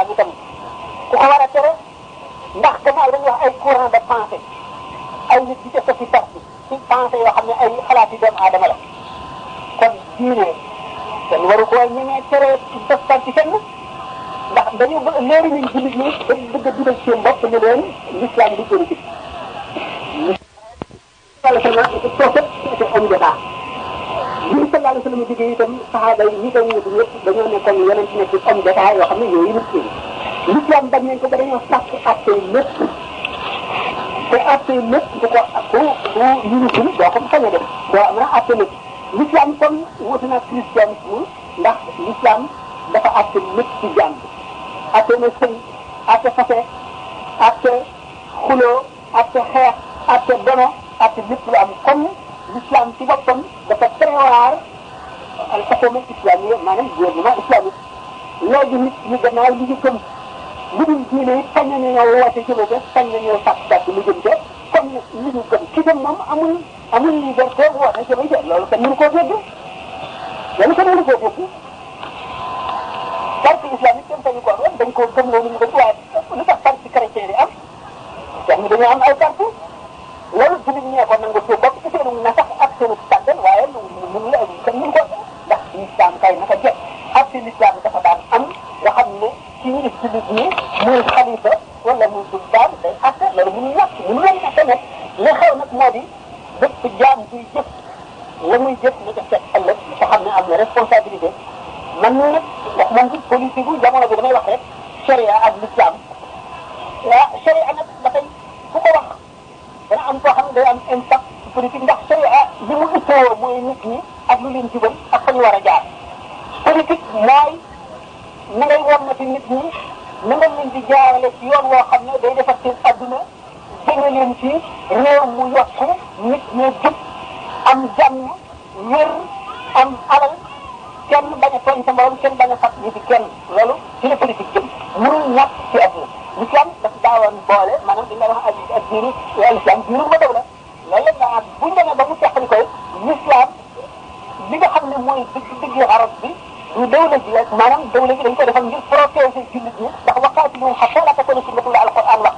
l'islam itam ku ko war a tere ndax gannaaw dañuy wax ay courant de pensée ay nit di ca sofi parti ci pensée yoo xam ne ay xalaat yi doomu aadama la kon diine kenn waru koo ñemee tere def parti fenn ndax dañu bëgg léegi ñun jullit ñi dañu bëgg a dugal seen bopp ne leen l'islam di politique sallallahu alayhi wa sallam prophète c'était homme d'état ñu sallallahu alayhi wa sallam jógee itam saxaaba yi ñi ko wutu ñëpp dañoo nekkoon yeneen ci nekk homme d'état yoo xam ne ñoo yilif ci l'islam bañ nañ ko ba dañoo sàkk atte lépp te atte lépp ku ko ku yilisul doo ko sañ a def doo am na atte lépp l'islam kon wuute na christianisme ndax l'islam dafa atte lépp ci jàmm atte na sëy atte fase atte xuloo atte xeex atte dono atte lépp lu am comme l'islam ci boppam dafa prévoir al hukuma islamiyya maanaam gouvernement islamique léegi nit ñi gannaaw li ñu gëm lu dul diine yi sañ nañoo woote jëme ca sañ nañoo sàkk lu jëm ca comme li ñu gëm ci gëm moom amul liberté woote jëme ca loolu kenn mënu koo dégg loolu kenn mënu koo dégg parti islamique kenn sañu ko am dañ koo gëm loolu ñu gëm waaye lu tax parti chrétien di am kenn dañoo am ay parti loolu jullit ñee ko nangu seen bopp ci seenu na sax ak seenu tàggal waaye lu la kenn mënu ko ndax l'islam kay naka jëkk ak si l'islam dafa daan am nga xam ne ci ñu jullit ñi muy xalifa wala muy sultaan day àtte loolu mënu ñàkk mënu leen àtte nag li xew nag moo di bépp jaam buy jëf la muy jëf na ko fekk ëllëg nga xam ne am na responsabilité man nag wax moom politique bu jamono bi damay wax rek sharia ak l'islam waaw sharia nag dafay fu ko wax dana am koo xam ne day am impact ci politique ndax sharia li mu ittoo mooy nit ñi ak lu leen jubal ak fa ñu war a jaar politique mooy na ngay wonnati nit ñi na nga leen di jaarale ci yoon woo xam ne day defar seen adduna jëme leen ci réew mu yokku nit ñi jub am jàmm wér am alal kenn bañ a tooñ sa morom kenn bañ a fat ñi ci kenn loolu ci la politique jëm mënul ñàkk ci adduna l'islam dafa daawoon boole maanaam dañ lay wax ak diinu l'islam diinu ma daw la loolu la nga buñ demee ba mu teqali koy l'islam li nga xam ne mooy dëgg arab bi du dawla ji rek maanaam dawla ji dañ ko defal ngir protéger jullit ñi ndax waqaatiluhum hattaa laa takuuna fitnatun la alquran wax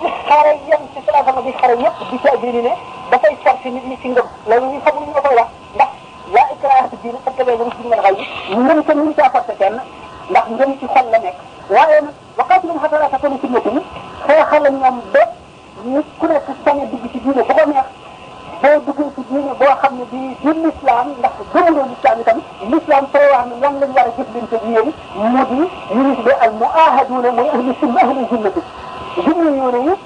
di xare yem ci salaama di xare yëpp di ca diini ne dafay forcer nit ñi ci ngëm loolu ñu xamul ñu koy wax ndax laa ikraaha fi diin qad tabayyana rushdu mina al-ghayy ngëm kenn mënu caa forcer kenn ndax ngëm ci xol la nekk waaye nag waqaatiluhum hattaa laa takuuna fitnatun xeexal la ñoom ba nit ku nekk sañ a dugg ci diine bu ko neex boo duggee ci diine boo xam ne bii du l'islam ndax gëmuloo l'islam itam l'islam prévoir ne lan lañ war a jëflante ak yéen mu di ñu ngi tuddee al muahaduna mooy ahli sunna ahli sunnati junne yoo ne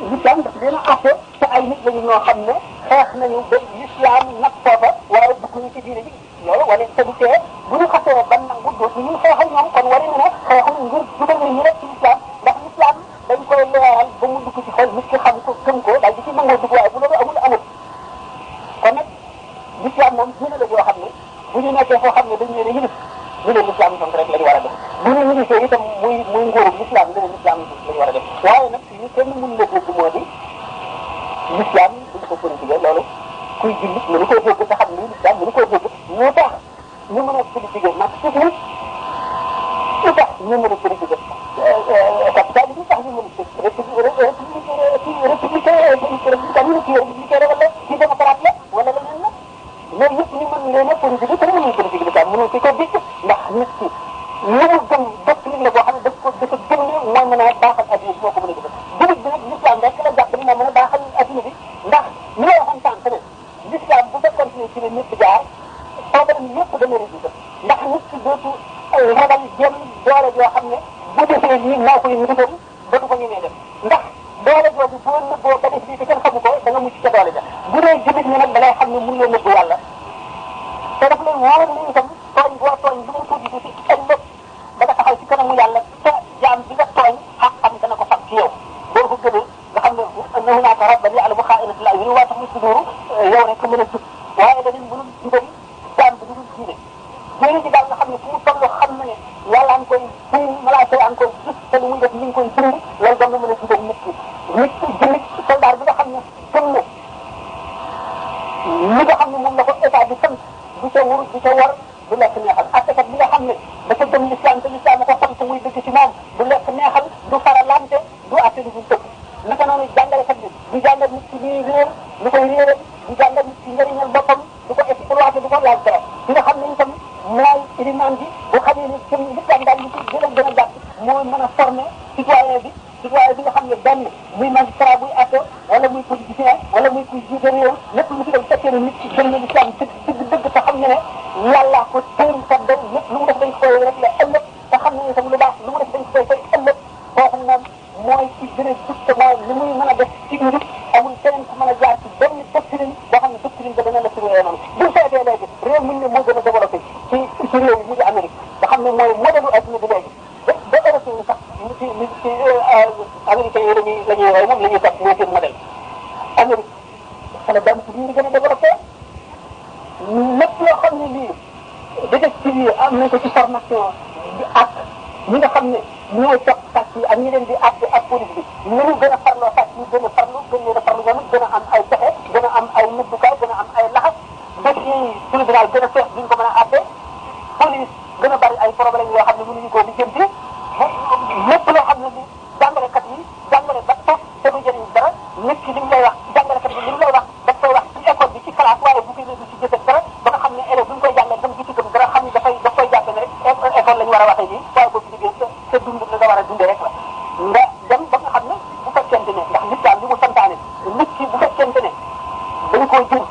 l'islam daf leen a atte te ay nit lañu ñoo xam ne xeex nañu ba l'islam nag foofa waaye dugguñu ci diine ji loolu wane te du tee bu ñu xasee ba nangu dootu ñu xeexal ñoom kon wari na ne xeexal ngir dugal nit ñi rek ci l'islam ndax l'islam dañ koy leeral ba mu dugg ci xol nit ki xam ko gëm ko daal di ci nangoo dugg waaye bu loolu amul kon nag l'islam moom diine la joo xam ne bu ñu nekkee foo xam ne dañu leen a yilif ñu ne l'islam itam rek la ñu war a def bu ñu yilifee itam muy nguuru l'islam ñu ne l'islam la ñu war a def waaye nag li kenn mën na dégg moo di l'islam duñ ko politique loolu kuy jullit mënu koo dégg te xam ni l'islam mënu koo dégg ñu tax ñu mën a politique nag surtout lu tax ñu mën a politique capital bi tax ñu mën a républicain wala ci démocrate la wala leneen la loolu yëpp ñu mën leen a politique te mënuñu politique l'islam mënuñu ko dégg ndax nit ki li mu gëm doctrine la boo xam ne dafa gëm ne mooy mën a baaxal adduna bi moo ko mën a jëfal jullit bi nag l'islam rek la jàpp ni moo mën a baaxal adduna bi ndax ni la waxoon sànq ne l'islam bu fekkoon ne ci la nit jaar problème yëpp dana résoudre ndax nit ki dootu ragal jëm doole joo xam ne bu defee lii naa koy ndigal ba du ko ñemee def ndax doole jooju boo nëbboo ba def lii te kenn xamu ko da nga mucc ca doole ja bu dee jullit ñi nag da ngay xam ne mun nga nëbbu yàlla te daf lay wóor ni itam tooñ boo tooñ lu mu tuuti tuuti ëllëg da nga taxaw ci kanamu yàlla te jaam bi nga tooñ xam dana ko fab ci yow boo ko gënee nga xam ne hunaaka rabban ya'lamu xaa'inatal a'yuni wa tuxfi suduur yow rek mën a jub waaye dañuy mënul jubal jaam bi du dul diine diine ji daal nga xam ne fu mu toll xam na ne yàlla nga koy bind malaaka yaa ngi koy gis te lu muy def mi ngi koy bind loolu dong mën a jubal nit ki jullit soldat bi nga xam ne gëm na li nga xam ne moom la ko état bi sant du ca wur du ca war du lekk neexal attekat bi nga xam ne dafa gëm l'islam te l'islam ko sant muy dëgg ci moom du lekk neexal du faralante du affaire du tëb naka noonu jàngalekat bi du jàngal nit ci ñuy réer lu koy réeral du jàngal nit ci njëriñal boppam du ko exploité du ko laaj dara di nga xam ne itam mooy ilimaan bi bu xamee ne ci l'islam daal li ci gën a gàtt mooy mën a former citoyen bi nga xam ne benn muy magistrat buy atte wala muy politicien wala muy kuy jiite réew lépp lu ci dem fekkee ne nit ci gën na l'islam dëgg te xam ne ne yàlla ko téeri sa dem lépp lu mu def dañ koy rek la ëllëg te xam ne itam lu baax lu mu def dañ koy fay ëllëg kooku moom mooy ci gën a juste mooy li muy mën a def ci njub amul keneen ku mën a jaar ci benn doctrine boo xam ne doctrine ba dana la surveillé noonu buñ seetee léegi réew mi ne moo gën a développé ci réew yi mu ngi Amérique nga xam ne mooy modèle adduna bi léegi ba européen yi sax ci américains yi la ñuy roy moom la ñuy topp mooy seen modèle Amérique xale dam ci ñu gën a développé lépp loo xam ne lii détective yi am nañ ko ci formation bi ak ñi nga xam ne ñooy topp sàcc yi ak ñi leen di àtte ak police bi ñu gën a farloo sàcc yi gën a farlu gën leen a farlu ñoom gën a am ay pexe gën a am ay nëbbukaay gën a am ay laxas dossier yi tribunal gën a fees duñ ko mën a àtte police gën a bari ay problème yoo xam ne mënuñu koo lijjanti lépp loo xam ne ni jàngalekat yi jàngale ba toog te du jëriñ dara nit ki li mu lay wax jàngalekat bi li mu lay wax daf koy wax ci école bi ci classe waaye bu koy du ci jëfe dara ba nga xam ne élève bu ñu koy jàngal dem gisigam dara xam ne daf koy jàppe ne rek école la ñu war a waxee nii waaye boo ci liggéey te dund la nga war a dundee rek la nga dem ba nga xam ne bu fekkente ne ndax l'islam li mu santaane nit ki bu fekkente ne dañ koo jur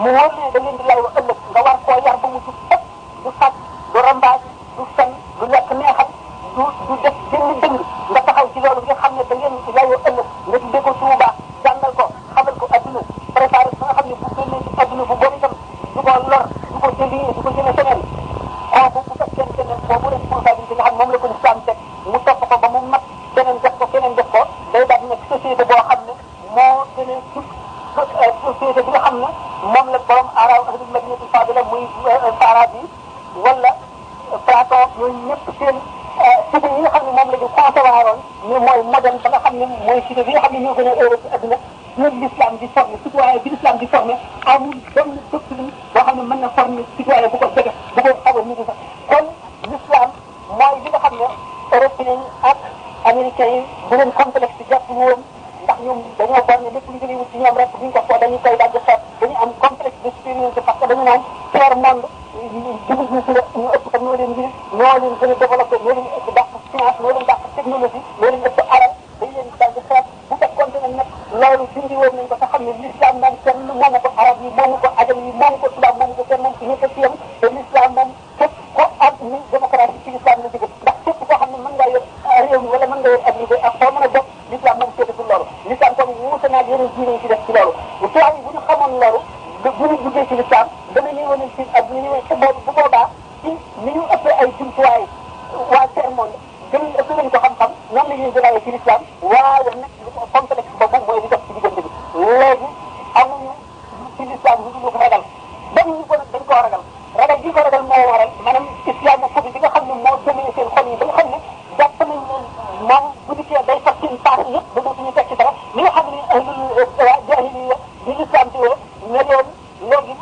mu wóor ne da ngeen di lay wa ëllëg nga war koo yar ba mu jub ëpp du sàcc du rambaaj du fen du lekk neexal du def benn dëng nga taxaw ci loolu nga xam ne da ngeen layoo ëllëg nga tuddee ko tuuba jàngal ko xamal ko adduna préparé ba nga xam ne bu génnee ci adduna bu bon itam du ko lor du ko jëlee du ko jëlee feneen kooku bu fekkente ne boobu responsabilité nga xam moom la ko l'islam teg mu topp ko ba mu mat keneen def ko keneen def ko day daal di nekk société boo xam ne moo gën a jub société bi nga xam ne moom la borom araw ahlul madinatul fadila muy Farabi wala Platon ñooñu ñëpp seen cité yi nga xam ne moom la ñu conservé woon ñu mooy modèle ba nga xam ne mooy cité bi nga xam ne ñoo gën a heureux ci adduna ñoom l'islam di formé citoyen bi l'islam di formé amul benn doctrine boo xam ne mën na formé citoyen bu ko jege bu ko xaw a nit sax kon l'islam mooy li nga xam ne européens yi ak américains yi bu leen complexe jàpp woon ndax ñoom dañoo borne lépp lu jëlee wut ci ñoom rek buñ ko foo dañuy koy dagg xeet dañu am complexe de supériorité parce que dañu naan tiers monde jullit ñi ci la ñu ëpp ko ñoo leen ngir ñoo leen gën a développé ñoo leen ëpp dàq science ñoo leen dàq technologie ñoo leen ëpp alal dañ leen dagg xeet bu fekkoonte ne nag loolu dindi woon nañ ko te xam ne l'islam moom kenn moomu ko arab yi moomu ko ajam yi moomu ko tubaab moomu ko kenn moom ci ñëpp a ci yem te l'islam moom képp ko ak ni démocratie ci l'islam la jóge ndax képp koo xam ne mën ngaa yor réew mi wala mën nga yor ak liggéey ak foo mën a bokk l'islam moom seetatul loolu l'islam kon wuute naa yeneen diine yi ci def ci loolu tubaab yi bu ñu xamoon loolu bu ñu duggee ci l'islam dana ñëwoon ci ak ñu ñëwee te boobu bu boobaa ci ni ñu ëppee ay jumtuwaay waa tiers monde gën ëpp nañ ko xam-xam noonu la ñuy jëlaayee ci l'islam waaye nag li ko complexe boobu mooy li dox ci diggante bi léegi amuñu ci l'islam lu dul ragal dañ ñu ko nag dañ koo ragal gi ko ragal moo waral maanaam islamophobie bi nga xam ne moo demee seen xol yi ba nga xam ne jàpp nañ ne moom bu dikkee day sax seen paas yëpp ba dootuñu teg ci dara li nga xam ne jaahiliya bi l'islam ci woo ne leen léegi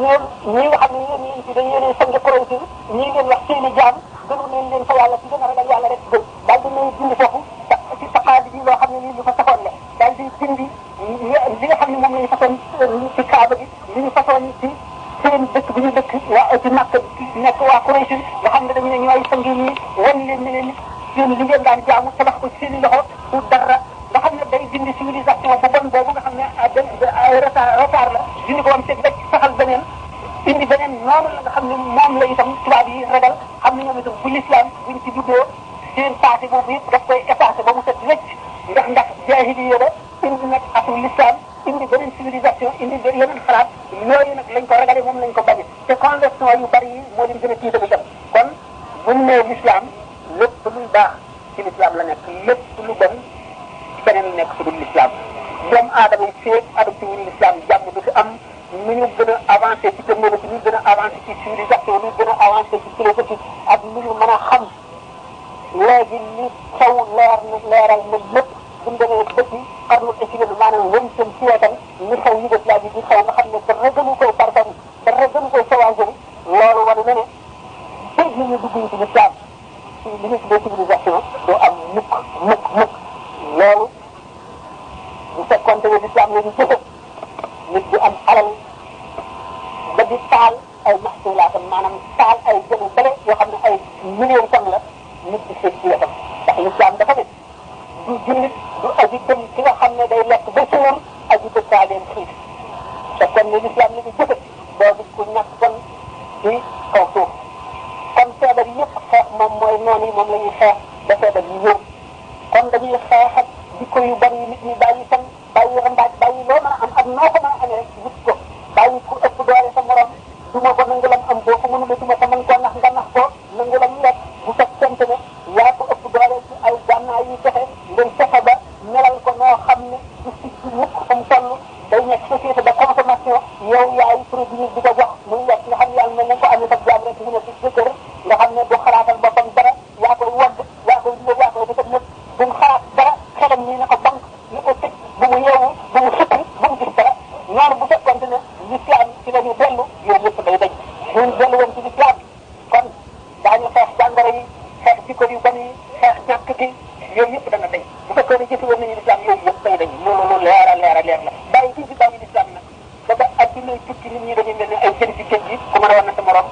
ñoom ñi nga xam ne yéen ñi ci dañ yéene sang Quraysh ñii ngeen wax seeni jaam gënu nañ leen fa yàlla ci gën a ragal yàlla rek gën daal di nay dindi foofu ci saqaadi bi loo xam ne lii lu fa saxoon la daal di dindi li nga xam ne moom la ñu façon ci kaaba gi li ñu façon ci seen dëkk bi ñu dëkk waa ci Makka nekk waa Quraysh nga xam ne dañu ne ñooy sang yi wan leen ne leen seen li ngeen daan jaamu tabax ko seen i loxo pour dara nga xam ne day dindi civilisation bu bon boobu nga xam ne ay retard la dindi ko woon te rek saxal beneen indi beneen noonu la nga xam ne moom la itam tubaab yi ragal xam ne ñoom itam bu l'islam buñ ci duggoo seen passé boobu yëpp daf koy effacé ba mu set wecc ndax jaahiliya la indi nag atum l'islam indi beneen civilisation indi yeneen xalaat yooyu nag lañ ko ragale moom lañ ko bañe te conversion yu bari yi moo leen gën a tiital itam kon buñ nee l'islam lépp luy baax ci l'islam la nekk lépp lu bon beneen nekk ci l'islam doomu aadama yi feeg adopté wuñu l'islam jàmm du fi am nu ñu gën a avancé ci technologie ñu gën a avancé ci civilisation ñu gën a avancé ci philosophie ak lu ñu mën a xam léegi li xew leeral na lépp buñ demee ba ci xarnu échine bi maanaam wëm seen siècle ñu xew Yougoslavie bi xew nga xam ne dara gënu koy barbarie dara gënu koy sauvagerie loolu wane na ne dégg nañu dugg ci l'islam ci li ñu tuddee civilisation doo am mukk loolu bu fekkoonte ne l'islam la ñu jëfe nit du am alal ba di taal ay maxsulaatam maanaam taal ay jëlu bële yoo xam ne ay million tonnes la nit di fekk ci wetam ndax l'islam dafa ne du jullit du aji gëm ki nga xam ne day lekk ba suur aji dëkkaa leen xiif fekkoon ne l'islam la ñu jëfe boobu ku ñàkk kon ci kaw suuf kon feebar yi yëpp xeex moom mooy noonu yi moom la ñuy xeex ba feebar yi ñëw kon dañuy xeex ak jikko yu bari yi nit ñi bàyyi fen bàyyi rambaaj bàyyi loo mën a am ak noo ko mën a amee rek wut ko bàyyi ku ëpp doole sa morom duma ko nangu lam am boo ko mënula duma ko mën koo nax nga nax ko nangu lam lekk bu fekkente ne yaa ko ëpp doole ci ay gànnaay yu joxe ngeen fexe ba melal ko noo xam ne du si mukk fa mu toll day nekk société de consommation yow yaay produire di ko jox muy lekk nga xam ne yàlla mel na ko amee sa jaam rek mu ne ci sa kër nga xam ne du xalaatal boppam dara yaa koy wodd yaa koy dugal yaa koy defal lépp bu mu xalaat dara xelam nii na ko bank ni ko tëj bu mu yeewu bu mu sukki bu mu gis dara noonu bu fekkonte ne l'islam ci la ñu dellu yooyu yëpp day dañ ñun dellu woon ci l'islam kon daañu xeex jàngoro yi xeex jikko yu bon yi xeex ñàkk gi yooyu yëpp dana dañ bu fekkoon ne jëfe woon nañu l'islam yooyu yëpp day dañ loolu leer a leer la bàyyi gi ci bàyyi l'islam nag ba ba adduna tukki nit ñi dañuy mel ne ay jën ci géej gi ku mën a war na sa morom